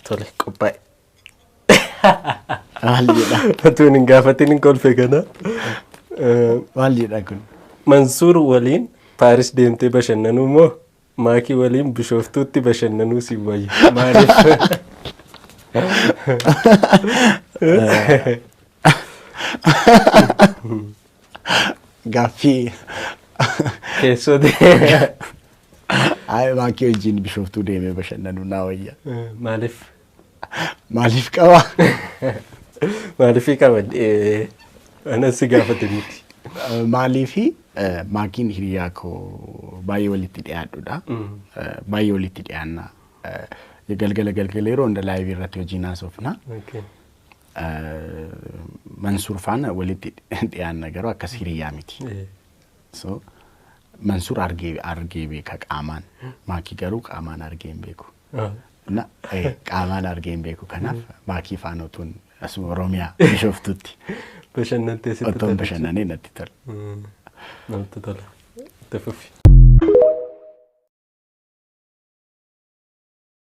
Tole, qophaa'e. Maal jedha? Otuun hin gaafatin hin kolfe kana. Maal jedha kun? Mansuur waliin Paaris deemtee bashannanuu moo Maakii waliin Bishooftuutti bashannanuu si wayya? Maaliif? Gaaffii Keessooti. Ay, Maakii wajjin Bishooftuu deemee bashannanuu naa wayya. Maaliif? Maaliif qaba? Maaliifii qaba? Anas si gaafate miti. Maaliifi Maakiin hiriyaa koo baay'ee walitti dhiyaadhudha. Baay'ee walitti dhiyaanna. Galgala galgala yeroo hunda live irratti hojiin haasofna. Mansuur faana walitti dhiyaanna garuu akkas hiriyaa miti. So Mansuur argee argee beeka qaamaan. Maakii garuu qaamaan argee hin beeku. Na qaamaan argee hin beeku, kanaaf Maakii faana otuun asuma Oromiyaa Bishooftutti Bashannantee sitti otoon tola. Bashannanee natti tola. Namatti tola. Itti fufi.